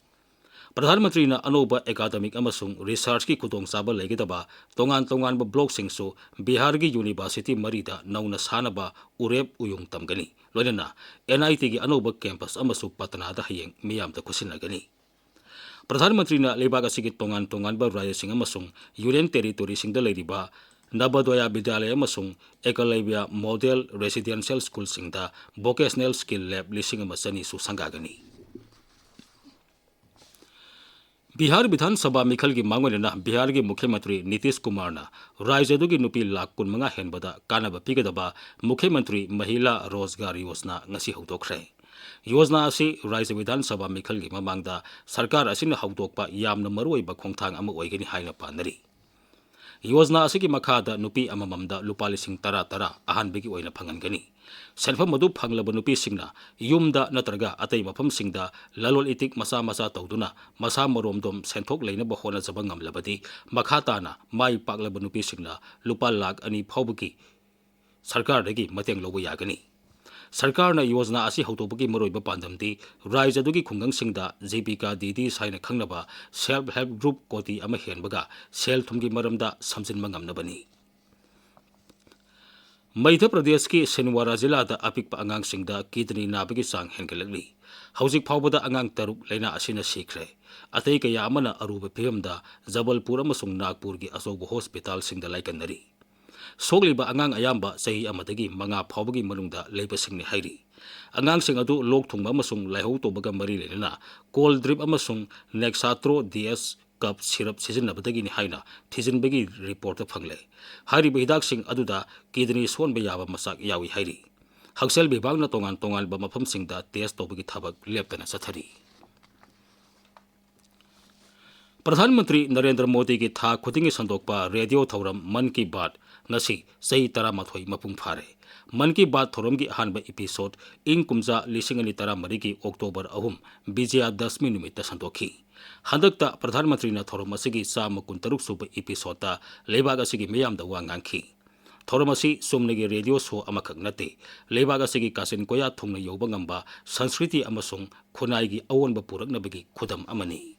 ꯄ꯭ꯔꯙꯥꯟ ꯃꯟꯇ꯭ꯔꯤꯅ ꯑꯅꯧꯕ academic ꯑꯃꯁꯨꯡ research-ꯀꯤ ꯈꯨꯗꯣꯡꯆꯥꯕ ꯂꯩꯒꯗꯕ ꯇꯣꯉꯥꯟ ꯇꯣꯉꯥꯟꯕ block-ꯁꯤꯡꯁꯨ ꯕꯤꯍꯥꯔꯒꯤ university ꯃꯔꯤꯗ ꯅꯧꯅ ꯁꯥꯅꯕ ꯎꯔꯦꯞ ꯎꯌꯨꯡ ꯇꯝꯒꯅꯤ꯫ ꯂꯣꯏꯅꯅ NIT-ꯒꯤ ꯑꯅꯧꯕ campus ꯑꯃꯁꯨ ꯄꯇꯅꯥꯗ ꯍꯌꯦꯡ ꯃꯤꯌꯥꯝꯗ ꯈꯨꯠꯁꯤꯟꯅꯒꯅꯤ꯫ ꯄ꯭ꯔꯙꯥꯟ ꯃꯟꯇ꯭ꯔꯤꯅ ꯂꯩꯕꯥꯛ ꯑꯁꯤꯒꯤ ꯇꯣꯉꯥꯟ ꯇꯣꯉꯥꯟꯕ ꯔꯥꯖ꯭ꯌꯁꯤꯡ ꯑꯃꯁꯨꯡ Union Territory-ꯁꯤꯡꯗ ꯂꯩꯔꯤꯕ ꯅꯕꯣꯗꯌꯥ ꯕꯤꯗ꯭ꯌꯥꯂꯌ ꯑꯃꯁꯨꯡ ꯑꯦꯀꯂꯕ꯭ꯌ Model Residential School-ꯁꯤꯡꯗ vocational skill lab ꯂꯤꯁꯤꯡ ꯑꯃ ꯆꯅꯤꯁꯨ ꯁꯪꯒꯥꯒꯅꯤ꯫ ꯕꯤꯍꯥꯔ ꯕꯤꯙꯥꯟ ꯁꯚꯥ ꯃꯤꯈꯜꯒꯤ ꯃꯥꯡꯑꯣꯏꯅꯅ ꯕꯤꯍꯥꯔꯒꯤ ꯃꯨꯈ꯭ꯌ ꯃꯟꯇ꯭ꯔꯤ ꯅꯤꯇꯤꯁ ꯀꯨꯃꯥꯔꯅ ꯔꯥꯖ꯭ꯌ ꯑꯗꯨꯒꯤ ꯅꯨꯄꯤ ꯂꯥꯈ ꯀꯨꯟꯃꯉꯥ ꯍꯦꯟꯕꯗ ꯀꯥꯟꯅꯕ ꯄꯤꯒꯗꯕ ꯃꯨꯈ꯭ꯌ ꯃꯟꯇ꯭ꯔꯤ ꯃꯍꯤꯂꯥ ꯔꯣꯖꯒꯥꯔ ꯌꯣꯖꯅꯥ ꯉꯁꯤ ꯍꯧꯗꯣꯛꯈ꯭ꯔꯦ꯫ ꯌꯣꯖꯅꯥ ꯑꯁꯤ ꯔꯥꯖ꯭ꯌ ꯕꯤꯙꯥꯟ ꯁꯚꯥ ꯃꯤꯈꯜꯒꯤ ꯃꯃꯥꯡꯗ ꯁꯔꯀꯥꯔ ꯑꯁꯤꯅ ꯍꯧꯗꯣꯛꯄ ꯌꯥꯝꯅ ꯃꯔꯨꯑꯣꯏꯕ ꯈꯣꯡꯊꯥꯡ ꯑꯃ ꯑꯣꯏꯒꯅꯤ ꯍꯥꯏꯅ ꯄꯥꯅꯔꯤ꯫ ꯌꯣꯖꯅꯥ ꯑꯁꯤꯒꯤ ꯃꯈꯥꯗ ꯅꯨꯄꯤ ꯑꯃꯃꯝꯗ ꯂꯨꯄꯥ ꯂꯤꯁꯤꯡ ꯇꯔꯥ ꯇꯔꯥ ꯑꯍꯥꯟꯕꯒꯤ ꯑꯣꯏꯅ ꯐꯪꯍꯟꯒꯅꯤ꯫ ꯁꯦꯟꯐꯝ ꯑꯗꯨ ꯐꯪꯂꯕ ꯅꯨꯄꯤꯁꯤꯡꯅ ꯌꯨꯝꯗ ꯅꯠꯇ꯭ꯔꯒ ꯑꯇꯩ ꯃꯐꯝꯁꯤꯡꯗ ꯂꯂꯣꯟ ꯏꯇꯤꯛ ꯃꯆꯥ ꯃꯆꯥ ꯇꯧꯗꯨꯅ ꯃꯁꯥ ꯃꯔꯣꯝꯗꯣꯝ ꯁꯦꯟꯊꯣꯛ ꯂꯩꯅꯕ ꯍꯣꯠꯅꯖꯕ ꯉꯝꯂꯕꯗꯤ, ꯃꯈꯥ ꯇꯥꯅ ꯃꯥꯏ ꯄꯥꯛꯂꯕ ꯅꯨꯄꯤꯁꯤꯡꯅ ꯂꯨꯄꯥ ꯂꯥꯈ ꯑꯅꯤ ꯐꯥꯎꯕꯒꯤ ꯁꯔꯀꯥꯔꯗꯒꯤ ꯃꯇꯦꯡ ꯂꯧꯕ ꯌꯥꯒꯅꯤ꯫ ꯁꯔꯀꯥꯔꯅ ꯌꯣꯖꯅꯥ ꯑꯁꯤ ꯍꯧꯗꯣꯛꯄꯒꯤ ꯃꯔꯨꯑꯣꯏꯕ ꯄꯥꯟꯗꯝꯗꯤ ꯔꯥꯖ꯭ꯌ ꯑꯗꯨꯒꯤ ꯈꯨꯡꯒꯪꯁꯤꯡꯗ ꯖꯤꯕꯤꯀꯥ ꯗꯤꯗꯤꯁ ꯍꯥꯏꯅ ꯈꯪꯅꯕ self help group ꯀꯣꯇꯤ ꯑꯃ ꯍꯦꯟꯕꯒ ꯁꯦꯜ ꯊꯨꯝꯒꯤ ꯃꯔꯝꯗ ꯁꯝꯖꯤꯟꯕ ꯉꯝꯅꯕꯅꯤ꯫ ꯃꯙ꯭ꯌ ꯄ꯭ꯔꯗꯦꯁꯀꯤ ꯁꯤꯟꯋꯥꯔꯥ ꯖꯤꯂꯥꯗ ꯑꯄꯤꯛꯄ ꯑꯉꯥꯡꯁꯤꯡꯗ ꯀꯤꯗꯅꯤ ꯅꯥꯕꯒꯤ ꯆꯥꯡ ꯍꯦꯟꯒꯠꯂꯛꯂꯤ꯫ ꯍꯧꯖꯤꯛ ꯐꯥꯎꯕꯗ ꯑꯉꯥꯡ ꯇꯔꯨꯛ ꯂꯥꯏꯅꯥ ꯑꯁꯤꯅ ꯁꯤꯈ꯭ꯔꯦ꯫ ꯑꯇꯩ ꯀꯌꯥ ꯑꯃꯅ ꯑꯔꯨꯕ ꯐꯤꯕꯝꯗ ꯖꯕꯜꯄꯨꯔ ꯑꯃꯁꯨꯡ ꯅꯥꯒꯄꯨꯔꯒꯤ ꯑꯆꯧꯕ ꯍꯣꯁꯄꯤꯇꯥꯜꯁꯤꯡꯗ ꯂꯥꯏꯀꯠꯅꯔꯤ꯫ ꯁꯣꯛꯂꯤꯕ ꯑꯉꯥꯡ ꯑꯌꯥꯝꯕ ꯆꯍꯤ ꯑꯃꯗꯒꯤ ꯃꯉꯥ ꯐꯥꯎꯕꯒꯤ ꯃꯅꯨꯡꯗ ꯂꯩꯕꯁꯤꯡꯅꯤ ꯍꯥꯏꯔꯤ꯫ ꯑꯉꯥꯡꯁꯤꯡ ꯑꯗꯨ ꯂꯣꯛ ꯊꯨꯡꯕ ꯑꯃꯁꯨꯡ ꯂꯥꯏꯍꯧ ꯇꯧꯕꯒ ꯃꯔꯤ ꯂꯩꯅꯅ ꯀꯣꯜ ꯗ꯭ꯔꯤꯞ ꯑꯃꯁꯨꯡ ꯅꯦꯛꯁꯥꯇ꯭ꯔꯣ ꯗꯤ ꯑꯦꯁ ꯀꯞ ꯁꯤꯔꯞ ꯁꯤꯖꯤꯟꯅꯕꯗꯒꯤꯅꯤ ꯍꯥꯏꯅ ꯊꯤꯖꯤꯟꯕꯒꯤ ꯔꯤꯄꯣꯔꯠꯇ ꯐꯪꯂꯦ꯫ ꯍꯥꯏꯔꯤꯕ ꯍꯤꯗꯥꯛꯁꯤꯡ ꯑꯗꯨꯗ ꯀꯤꯗꯅꯤ ꯁꯣꯛꯍꯟꯕ ꯌꯥꯕ ꯃꯆꯥꯛ ꯌꯥꯎꯏ ꯍꯥꯏꯔꯤ꯫ ꯍꯛꯁꯦꯜ ꯕꯤꯚꯥꯒꯅ ꯇꯣꯉꯥꯟ ꯇꯣꯉꯥꯟꯕ ꯃꯐꯝꯁꯤꯡꯗ ꯇꯦꯁ ꯇꯧꯕꯒꯤ ꯊꯕꯛ ꯂꯦꯞꯇꯅ ꯆꯠꯊꯔꯤ꯫ ꯄ꯭ꯔꯙꯥꯟ ꯃꯟꯇ꯭ꯔꯤ ꯅꯔꯦꯟꯗ꯭ꯔ ꯃꯣꯗꯤꯒꯤ ꯊꯥ ꯈꯨꯗꯤꯡꯒꯤ ꯁꯟꯗꯣꯛꯄ ꯔꯦꯗꯤꯑꯣ ꯊꯧꯔꯝ ꯃꯟ ꯀꯤ ꯕꯥꯠ ꯉꯁꯤ ꯆꯍꯤ ꯇꯔꯥꯃꯥꯊꯣꯏ ꯃꯄꯨꯡ ꯐꯥꯔꯦ꯫ ꯃꯟ ꯀꯤ ꯕꯥꯠ ꯊꯧꯔꯝꯒꯤ ꯑꯍꯥꯟꯕ ꯏꯄꯤꯁꯣꯗ ꯏꯪ ꯀꯨꯝꯖꯥ ꯂꯤꯁꯤꯡ ꯑꯅꯤ ꯇꯔꯥꯃꯔꯤꯒꯤ ꯑꯣꯛꯇꯣꯕꯔ ꯑꯍꯨꯝ, ꯕꯤꯖꯌꯥꯗꯁꯃꯤ ꯅꯨꯃꯤꯠꯇ ꯁꯟꯗꯣꯛꯈꯤ꯫ ꯍꯟꯗꯛꯇ ꯄ꯭ꯔꯙꯥꯟ ꯃꯟꯇ꯭ꯔꯤꯅ ꯊꯧꯔꯝ ꯑꯁꯤꯒꯤ ꯆꯥꯝꯃ ꯀꯨꯟꯇꯔꯨꯛ ꯁꯨꯕ ꯏꯄꯤꯁꯣꯗꯇ ꯂꯩꯕꯥꯛ ꯑꯁꯤꯒꯤ ꯃꯤꯌꯥꯝꯗ ꯋꯥ ꯉꯥꯡꯈꯤ꯫ ꯊꯧꯔꯝ ꯑꯁꯤ ꯆꯨꯝꯅꯒꯤ ꯔꯦꯗꯤꯑꯣ ꯁꯣ ꯑꯃꯈꯛ ꯅꯠꯇꯦ, ꯂꯩꯕꯥꯛ ꯑꯁꯤꯒꯤ ꯀꯥꯆꯤꯟ ꯀꯣꯌꯥ ꯊꯨꯡꯅ ꯌꯧꯕ ꯉꯝꯕ ꯁꯪꯁꯀ꯭ꯔꯤꯇꯤ ꯑꯃꯁꯨꯡ ꯈꯨꯟꯅꯥꯏꯒꯤ ꯑꯑꯣꯟꯕ ꯄꯨꯔꯛꯅꯕꯒꯤ ꯈꯨꯗꯝ ꯑꯃꯅꯤ꯫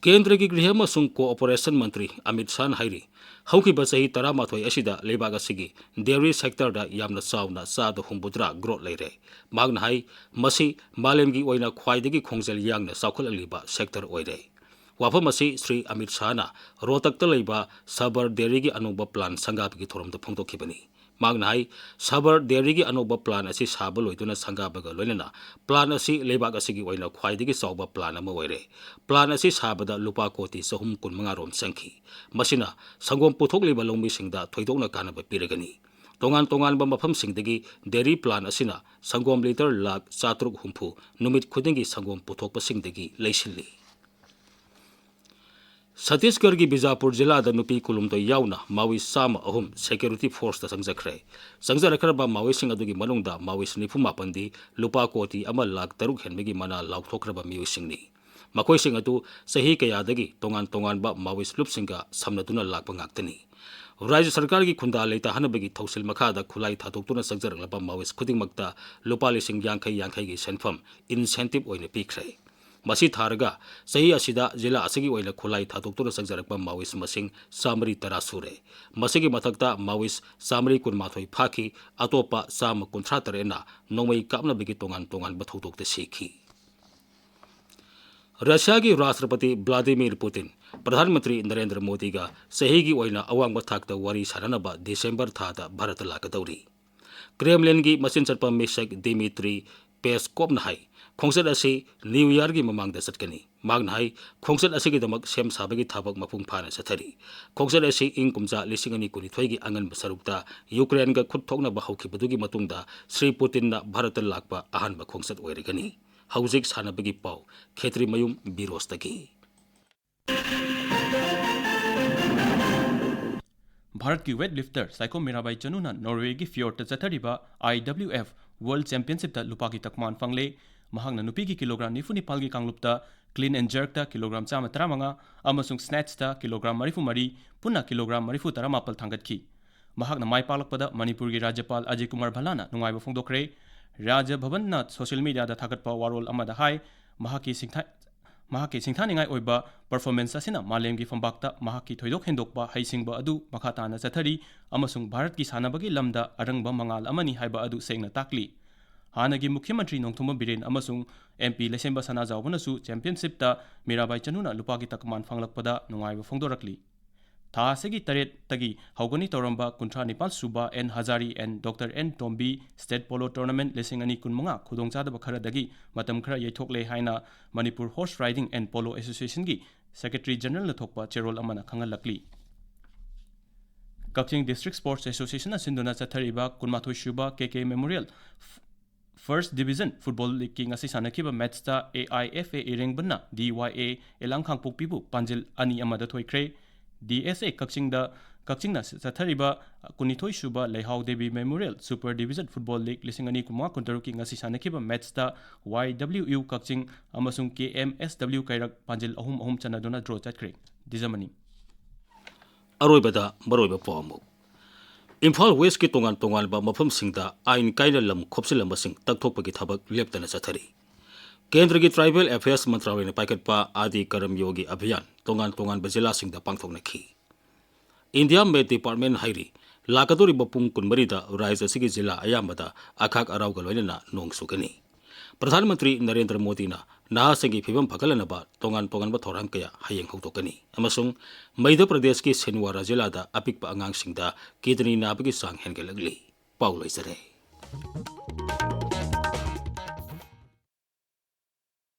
ꯀꯦꯟꯗ꯭ꯔꯒꯤ ꯒ꯭ꯔꯤꯍ ꯑꯃꯁꯨꯡ ꯀꯣꯑꯣꯄꯔꯦꯁꯟ ꯃꯟꯇ꯭ꯔꯤ ꯑꯃꯤꯠ ꯁꯥꯍꯅ ꯍꯥꯏꯔꯤ, ꯍꯧꯈꯤꯕ ꯆꯍꯤ ꯇꯔꯥꯃꯥꯊꯣꯏ ꯑꯁꯤꯗ ꯂꯩꯕꯥꯛ ꯑꯁꯤꯒꯤ ꯗꯦꯔꯤ ꯁꯦꯛꯇꯔꯗ ꯌꯥꯝꯅ ꯆꯥꯎꯅ ꯆꯥꯗ ꯍꯨꯝꯐꯨꯇꯔꯥ ꯒ꯭ꯔꯣꯠ ꯂꯩꯔꯦ꯫ ꯃꯍꯥꯛꯅ ꯍꯥꯏ, ꯃꯁꯤ ꯃꯥꯂꯦꯝꯒꯤ ꯑꯣꯏꯅ ꯈ꯭ꯋꯥꯏꯗꯒꯤ ꯈꯣꯡꯖꯦꯜ ꯌꯥꯡꯅ ꯆꯥꯎꯈꯠꯂꯛꯂꯤꯕ ꯁꯦꯛꯇꯔ ꯑꯣꯏꯔꯦ꯫ ꯋꯥꯐꯝ ꯑꯁꯤ ꯁ꯭ꯔꯤ ꯑꯃꯤꯠ ꯁꯥꯍꯅ ꯔꯣꯍꯇꯛꯇ ꯂꯩꯕ ꯁꯕꯔ ꯗꯦꯔꯤꯒꯤ ꯑꯅꯧꯕ ꯄ꯭ꯂꯥꯟ ꯁꯪꯒꯥꯕꯒꯤ ꯊꯧꯔꯝꯗ ꯐꯣꯡꯗꯣꯛꯈꯤꯕꯅꯤ꯫ ꯃꯍꯥꯛꯅ ꯍꯥꯏ, ꯁꯕꯔ ꯗꯦꯔꯤꯒꯤ ꯑꯅꯧꯕ ꯄ꯭ꯂꯥꯟ ꯑꯁꯤ ꯁꯥꯕ ꯂꯣꯏꯗꯨꯅ ꯁꯪꯒꯥꯕꯒ ꯂꯣꯏꯅꯅ ꯄ꯭ꯂꯥꯟ ꯑꯁꯤ ꯂꯩꯕꯥꯛ ꯑꯁꯤꯒꯤ ꯑꯣꯏꯅ ꯈ꯭ꯋꯥꯏꯗꯒꯤ ꯆꯥꯎꯕ ꯄ꯭ꯂꯥꯟ ꯑꯃ ꯑꯣꯏꯔꯦ꯫ ꯄ꯭ꯂꯥꯟ ꯑꯁꯤ ꯁꯥꯕꯗ ꯂꯨꯄꯥ ꯀꯣꯇꯤ ꯆꯍꯨꯝ ꯀꯨꯟꯃꯉꯥ ꯔꯣꯝ ꯆꯪꯈꯤ꯫ ꯃꯁꯤꯅ ꯁꯪꯒꯣꯝ ꯄꯨꯊꯣꯛꯂꯤꯕ ꯂꯧꯃꯤꯁꯤꯡꯗ ꯊꯣꯏꯗꯣꯛꯅ ꯀꯥꯟꯅꯕ ꯄꯤꯔꯒꯅꯤ꯫ ꯇꯣꯉꯥꯟ ꯇꯣꯉꯥꯟꯕ ꯃꯐꯝꯁꯤꯡꯗꯒꯤ ꯗꯦꯔꯤ ꯄ꯭ꯂꯥꯟ ꯑꯁꯤꯅ ꯁꯪꯒꯣꯝ ꯂꯤꯇꯔ ꯂꯥꯈ ꯆꯥꯇ꯭ꯔꯨꯛ ꯍꯨꯝꯐꯨ ꯅꯨꯃꯤꯠ ꯈꯨꯗꯤꯡꯒꯤ ꯁꯪꯒꯣꯝ ꯄꯨꯊꯣꯛꯄꯁꯤꯡꯗꯒꯤ ꯂꯩꯁꯤꯜꯂꯤ꯫ ꯁꯠꯇꯤꯁꯒꯔꯒꯤ ꯕꯤꯖꯥꯄꯨꯔ ꯖꯤꯂꯥꯗ ꯅꯨꯄꯤ ꯀꯨꯟꯍꯨꯝꯗꯣꯏ ꯌꯥꯎꯅ ꯃꯥꯑꯣꯏꯁ ꯆꯥꯝꯃ ꯑꯍꯨꯝ ꯁꯦꯀ꯭ꯌꯨꯔꯤꯇꯤ ꯐꯣꯔꯁꯇ ꯆꯪꯖꯈ꯭ꯔꯦ꯫ ꯆꯪꯖꯔꯛꯈ꯭ꯔꯕ ꯃꯥꯑꯣꯏꯁꯁꯤꯡ ꯑꯗꯨꯒꯤ ꯃꯅꯨꯡꯗ ꯃꯥꯑꯣꯏꯁ ꯅꯤꯐꯨ ꯃꯥꯄꯟꯗꯤ ꯂꯨꯄꯥ ꯀꯣꯇꯤ ꯑꯃ ꯂꯥꯈ ꯇꯔꯨꯛ ꯍꯦꯟꯕꯒꯤ ꯃꯅꯥ ꯂꯥꯎꯊꯣꯛꯈ꯭ꯔꯕ ꯃꯤꯑꯣꯏꯁꯤꯡꯅꯤ꯫ ꯃꯈꯣꯏꯁꯤꯡ ꯑꯗꯨ ꯆꯍꯤ ꯀꯌꯥꯗꯒꯤ ꯇꯣꯉꯥꯟ ꯇꯣꯉꯥꯟꯕ ꯃꯥꯑꯣꯏꯁ ꯂꯨꯞꯁꯤꯡꯒ ꯁꯝꯅꯗꯨꯅ ꯂꯥꯛꯄ ꯉꯥꯛꯇꯅꯤ꯫ ꯔꯥꯖ꯭ꯌ ꯁꯔꯀꯥꯔꯒꯤ ꯈꯨꯟꯗꯥ ꯂꯩꯇꯥꯍꯟꯅꯕꯒꯤ ꯊꯧꯁꯤꯜ ꯃꯈꯥꯗ ꯈꯨꯠꯂꯥꯏ ꯊꯥꯗꯣꯛꯇꯨꯅ ꯆꯪꯖꯔꯛꯂꯕ ꯃꯥꯑꯣꯏꯁ ꯈꯨꯗꯤꯡꯃꯛꯇ ꯂꯨꯄꯥ ꯂꯤꯁꯤꯡ ꯌꯥꯡꯈꯩ ꯌꯥꯡꯈꯩꯒꯤ ꯁꯦꯟꯐꯝ ꯏꯟꯁꯦꯟꯇꯤꯞ ꯑꯣꯏꯅ ꯄꯤꯈ꯭ꯔꯦ꯫ ꯃꯁꯤ ꯊꯥꯔꯒ ꯆꯍꯤ ꯑꯁꯤꯗ ꯖꯤꯂꯥ ꯑꯁꯤꯒꯤ ꯑꯣꯏꯅ ꯈꯨꯠꯂꯥꯏ ꯊꯥꯗꯣꯛꯇꯨꯅ ꯆꯪꯖꯔꯛꯄ ꯃꯥꯑꯣꯏꯁ ꯃꯁꯤꯡ ꯆꯥꯃꯔꯤ ꯇꯔꯥ ꯁꯨꯔꯦ꯫ ꯃꯁꯤꯒꯤ ꯃꯊꯛꯇ ꯃꯥꯑꯣꯏꯁ ꯆꯥꯃꯔꯤ ꯀꯨꯟꯃꯥꯊꯣꯏ ꯐꯥꯈꯤ, ꯑꯇꯣꯞꯄ ꯆꯥꯝꯃ ꯀꯨꯟꯊ꯭ꯔꯥ ꯇꯔꯦꯠꯅ ꯅꯣꯡꯃꯩ ꯀꯥꯞꯅꯕꯒꯤ ꯇꯣꯉꯥꯟ ꯇꯣꯉꯥꯟꯕ ꯊꯧꯗꯣꯛꯇ ꯁꯤꯈꯤ꯫ ꯔꯁꯤꯌꯥꯒꯤ ꯔꯥꯁꯇ꯭ꯔꯄꯇꯤ ꯚ꯭ꯂꯥꯗꯤꯃꯤꯔ ꯄꯨꯇꯤꯟ ꯄ꯭ꯔꯙꯥꯟ ꯃꯟꯇ꯭ꯔꯤ ꯅꯔꯦꯟꯗ꯭ꯔ ꯃꯣꯗꯤꯒ ꯆꯍꯤꯒꯤ ꯑꯣꯏꯅ ꯑꯋꯥꯡꯕ ꯊꯥꯛꯇ ꯋꯥꯔꯤ ꯁꯥꯅꯅꯕ ꯗꯤꯁꯦꯝꯕꯔ ꯊꯥꯗ ꯚꯥꯔꯠꯇ ꯂꯥꯛꯀꯗꯧꯔꯤ꯫ ꯀ꯭ꯔꯦꯝꯂꯤꯟꯒꯤ ꯃꯆꯤꯟ ꯆꯠꯄ ꯃꯤꯁꯛ ꯗꯤꯃꯤꯇ꯭ꯔꯤ ꯄꯦꯁꯀꯣꯞꯅ ꯍꯥꯏ, ꯈꯣꯡꯆꯠ ꯑꯁꯤ ꯅ꯭ꯌꯨ ꯏꯌꯥꯔꯒꯤ ꯃꯃꯥꯡꯗ ꯆꯠꯀꯅꯤ꯫ ꯃꯍꯥꯛꯅ ꯍꯥꯏ, ꯈꯣꯡꯆꯠ ꯑꯁꯤꯒꯤꯗꯃꯛ ꯁꯦꯝ ꯁꯥꯕꯒꯤ ꯊꯕꯛ ꯃꯄꯨꯡ ꯐꯥꯅ ꯆꯠꯊꯔꯤ꯫ ꯈꯣꯡꯆꯠ ꯑꯁꯤ ꯏꯪ ꯀꯨꯝꯖꯥ ꯂꯤꯁꯤꯡ ꯑꯅꯤ ꯀꯨꯟꯅꯤꯊꯣꯏꯒꯤ ꯑꯉꯟꯕ ꯁꯔꯨꯛꯇ ꯌꯨꯀ꯭ꯔꯦꯟꯒ ꯈꯨꯠ ꯊꯣꯛꯅꯕ ꯍꯧꯈꯤꯕꯗꯨꯒꯤ ꯃꯇꯨꯡꯗ ꯁ꯭ꯔꯤ ꯄꯨꯇꯤꯟꯅ ꯚꯥꯔꯠꯇ ꯂꯥꯛꯄ ꯑꯍꯥꯟꯕ ꯈꯣꯡꯆꯠ ꯑꯣꯏꯔꯒꯅꯤ꯫ ꯍꯧꯖꯤꯛ ꯁꯥꯟꯅꯕꯒꯤ ꯄꯥꯎ, ꯈꯦꯇ꯭ꯔꯤꯃꯌꯨꯝ ꯕꯤꯔꯣꯁꯇꯒꯤ꯫ ꯚꯥꯔꯠꯀꯤ ꯋꯦꯠ ꯂꯤꯐꯇꯔ ꯁꯥꯏꯈꯣꯝ ꯃꯤꯔꯥꯕꯥꯏ ꯆꯅꯨꯅ ꯅꯣꯔꯋꯦꯒꯤ ꯐꯤꯌꯣꯔꯠꯇ ꯆꯠꯊꯔꯤꯕ IWF World Championshipꯇ ꯂꯨꯄꯥꯒꯤ ꯇꯛꯃꯥꯟ ꯐꯪꯂꯦ꯫ ꯃꯍꯥꯛꯅ ꯅꯨꯄꯤꯒꯤ ꯀꯤꯂꯣꯒ꯭ꯔꯥꯝ ꯅꯤꯐꯨ ꯅꯤꯄꯥꯜꯒꯤ ꯀꯥꯡꯂꯨꯞꯇ clean and jerkꯇ ꯀꯤꯂꯣꯒ꯭ꯔꯥꯝ ꯆꯥꯝꯃ ꯇꯔꯥꯃꯉꯥ ꯑꯃꯁꯨꯡ snatchꯇ ꯀꯤꯂꯣꯒ꯭ꯔꯥꯝ ꯃꯔꯤꯐꯨ ꯃꯔꯤ, ꯄꯨꯟꯅ ꯀꯤꯂꯣꯒ꯭ꯔꯥꯝ ꯃꯔꯤꯐꯨ ꯇꯔꯥꯃꯥꯄꯜ ꯊꯥꯡꯒꯠꯈꯤ꯫ ꯃꯍꯥꯛꯅ ꯃꯥꯏ ꯄꯥꯛꯂꯛꯄꯗ ꯃꯅꯤꯄꯨꯔꯒꯤ ꯔꯥꯖ꯭ꯌꯄꯥꯜ ꯑꯖꯌ ꯀꯨꯃꯥꯔ ꯚꯜꯂꯥꯅ ꯅꯨꯡꯉꯥꯏꯕ ꯐꯣꯡꯗꯣꯛꯈ꯭ꯔꯦ꯫ ꯔꯥꯖ꯭ꯌ ꯚꯕꯟꯅ ꯁꯣꯁꯤꯌꯦꯜ ꯃꯤꯗꯤꯌꯥꯗ ꯊꯥꯒꯠꯄ ꯋꯥꯔꯣꯜ ꯑꯃꯗ ꯍꯥꯏ, ꯃꯍꯥꯛꯀꯤ ꯁꯤꯡꯊꯥ-, ꯃꯍꯥꯛꯀꯤ ꯁꯤꯡꯊꯥꯅꯤꯡꯉꯥꯏ ꯑꯣꯏꯕ performance ꯑꯁꯤꯅ ꯃꯥꯂꯦꯝꯒꯤ ꯐꯝꯕꯥꯛꯇ ꯃꯍꯥꯛꯀꯤ ꯊꯣꯏꯗꯣꯛ ꯍꯦꯟꯗꯣꯛꯄ ꯍꯩꯁꯤꯡꯕ ꯑꯗꯨ ꯃꯈꯥ ꯇꯥꯅ ꯆꯠꯊꯔꯤ ꯑꯃꯁꯨꯡ ꯚꯥꯔꯠꯀꯤ ꯁꯥꯟꯅꯕꯒꯤ ꯂꯝꯗ ꯑꯔꯪꯕ ꯃꯉꯥꯜ ꯑꯃꯅꯤ ꯍꯥꯏꯕ ꯑꯗꯨ ꯁꯦꯡꯅ ꯇꯥꯛꯂꯤ꯫ ꯍꯥꯟꯅꯒꯤ ꯃꯨꯈ꯭ꯌ ꯃꯟꯇ꯭ꯔꯤ ꯅꯣꯡꯊꯣꯝꯕꯝ ꯕꯤꯔꯦꯟ ꯑꯃꯁꯨꯡ MP ꯂꯩꯁꯦꯝꯕ ꯁꯅꯥꯖꯥꯎꯕꯅꯁꯨ championshipꯇ ꯃꯤꯔꯥꯕꯥꯏ ꯆꯅꯨꯅ ꯂꯨꯄꯥꯒꯤ ꯇꯛꯃꯥꯟ ꯐꯪꯂꯛꯄꯗ ꯅꯨꯡꯉꯥꯏꯕ ꯐꯣꯡꯗꯣꯔꯛꯂꯤ꯫ ꯊꯥ ꯑꯁꯤꯒꯤ ꯇꯔꯦꯠꯇꯒꯤ ꯍꯧꯒꯅꯤ ꯇꯧꯔꯝꯕ ꯀꯨꯟꯊ꯭ꯔꯥ ꯅꯤꯄꯥꯜ ꯁꯨꯕ N Hazari and Doctor N Tombi State Polo Tournament ꯂꯤꯁꯤꯡ ꯑꯅꯤ ꯀꯨꯟꯃꯉꯥ ꯈꯨꯗꯣꯡꯆꯥꯗꯕ ꯈꯔꯗꯒꯤ ꯃꯇꯝ ꯈꯔ ꯌꯩꯊꯣꯛꯂꯦ ꯍꯥꯏꯅ Manipur Horse Riding and Polo Associationꯒꯤ Secretary Generalꯅ ꯊꯣꯛꯄ ꯆꯦꯔꯣꯜ ꯑꯃꯅ ꯈꯪꯍꯜꯂꯛꯂꯤ꯫ ꯀꯛꯆꯤꯡ District Sports Associationꯅ ꯁꯤꯟꯗꯨꯅ ꯆꯠꯊꯔꯤꯕ ꯀꯨꯟꯃꯥꯊꯣꯏ ꯁꯨꯕ KK Memorial First Division Football Leagueꯀꯤ ꯉꯁꯤ ꯁꯥꯟꯅꯈꯤꯕ matchꯇ AIFA ꯏꯔꯦꯡꯕꯟꯅ DYA ꯑꯦꯂꯥꯡ ꯈꯥꯡꯄꯣꯛꯄꯤꯕꯨ ꯄꯥꯟꯖꯤꯜ ꯑꯅꯤ ꯑꯃꯗ ꯊꯣꯏꯈ꯭ꯔꯦ꯫ DSA ꯀꯛꯆꯤꯡꯗ, ꯀꯛꯆꯤꯡꯅ ꯆꯠꯊꯔꯤꯕ ꯀꯨꯟꯅꯤꯊꯣꯏ ꯁꯨꯕ ꯂꯩꯍꯥꯎ Devi Memorial Super Division Football League ꯂꯤꯁꯤꯡ ꯑꯅꯤ ꯀꯨꯟꯃꯉꯥ ꯀꯨꯟꯇꯔꯨꯛꯀꯤ ꯉꯁꯤ ꯁꯥꯟꯅꯈꯤꯕ matchꯇ YWU ꯀꯛꯆꯤꯡ ꯑꯃꯁꯨꯡ KMSW ꯀꯩꯔꯛ ꯄꯥꯟꯖꯤꯜ ꯑꯍꯨꯝ ꯑꯍꯨꯝ ꯆꯟꯅꯗꯨꯅ draw ꯆꯠꯈ꯭ꯔꯦ꯫ ꯗꯤꯖꯃꯅꯤ꯫ ꯑꯔꯣꯏꯕꯗ ꯃꯔꯨꯑꯣꯏꯕ ꯄꯥꯎ ꯑꯃꯨꯛ꯫ ꯏꯝꯐꯥꯜ Westꯀꯤ ꯇꯣꯉꯥꯟ ꯇꯣꯉꯥꯟꯕ ꯃꯐꯝꯁꯤꯡꯗ ꯑꯥꯏꯟ ꯀꯥꯏꯅ ꯂꯝ ꯈꯣꯞꯆꯤꯜꯂꯝꯕꯁꯤꯡ ꯇꯛꯊꯣꯛꯄꯒꯤ ꯊꯕꯛ ꯂꯦꯞꯇꯅ ꯆꯠꯊꯔꯤ꯫ ꯀꯦꯟꯗ꯭ꯔꯒꯤ ꯇ꯭ꯔꯥꯏꯕꯦꯜ ꯑꯦꯐꯤꯌꯔꯁ ꯃꯟꯇ꯭ꯔꯥꯂꯌꯅ ꯄꯥꯏꯈꯠꯄ ꯑꯥꯗꯤ ꯀꯔꯝ ꯌꯣꯒꯤ ꯑꯚꯤꯌꯥꯟ ꯇꯣꯉꯥꯟ ꯇꯣꯉꯥꯟꯕ ꯖꯤꯂꯥꯁꯤꯡꯗ ꯄꯥꯡꯊꯣꯛꯅꯈꯤ꯫ ꯏꯟꯗꯤꯌꯥ ꯃꯦꯠ ꯗꯤꯄꯥꯔꯠꯃꯦꯟ ꯍꯥꯏꯔꯤ, ꯂꯥꯛꯀꯗꯧꯔꯤꯕ ꯄꯨꯡ ꯀꯨꯟꯃꯔꯤꯗ ꯔꯥꯖ꯭ꯌ ꯑꯁꯤꯒꯤ ꯖꯤꯂꯥ ꯑꯌꯥꯝꯕꯗ ꯑꯈꯥꯛ ꯑꯔꯥꯎꯒ ꯂꯣꯏꯅꯅ ꯅꯣꯡ ꯆꯨꯒꯅꯤ꯫ ꯄ꯭ꯔꯙꯥꯟ ꯃꯟꯇ꯭ꯔꯤ ꯅꯔꯦꯟꯗ꯭ꯔ ꯃꯣꯗꯤꯅ ꯅꯍꯥꯁꯤꯡꯒꯤ ꯐꯤꯕꯝ ꯐꯒꯠꯂꯅꯕ ꯇꯣꯉꯥꯟ ꯇꯣꯉꯥꯟꯕ ꯊꯧꯔꯥꯡ ꯀꯌꯥ ꯍꯌꯦꯡ ꯍꯧꯗꯣꯛꯀꯅꯤ ꯑꯃꯁꯨꯡ ꯃꯙ꯭ꯌ ꯄ꯭ꯔꯗꯦꯁꯀꯤ ꯁꯤꯟꯋꯥꯔꯥ ꯖꯤꯂꯥꯗ ꯑꯄꯤꯛꯄ ꯑꯉꯥꯡꯁꯤꯡꯗ ꯀꯤꯗꯅꯤ ꯅꯥꯕꯒꯤ ꯆꯥꯡ ꯍꯦꯟꯒꯠꯂꯛꯂꯤ꯫ ꯄꯥꯎ ꯂꯣꯏꯖꯔꯦ꯫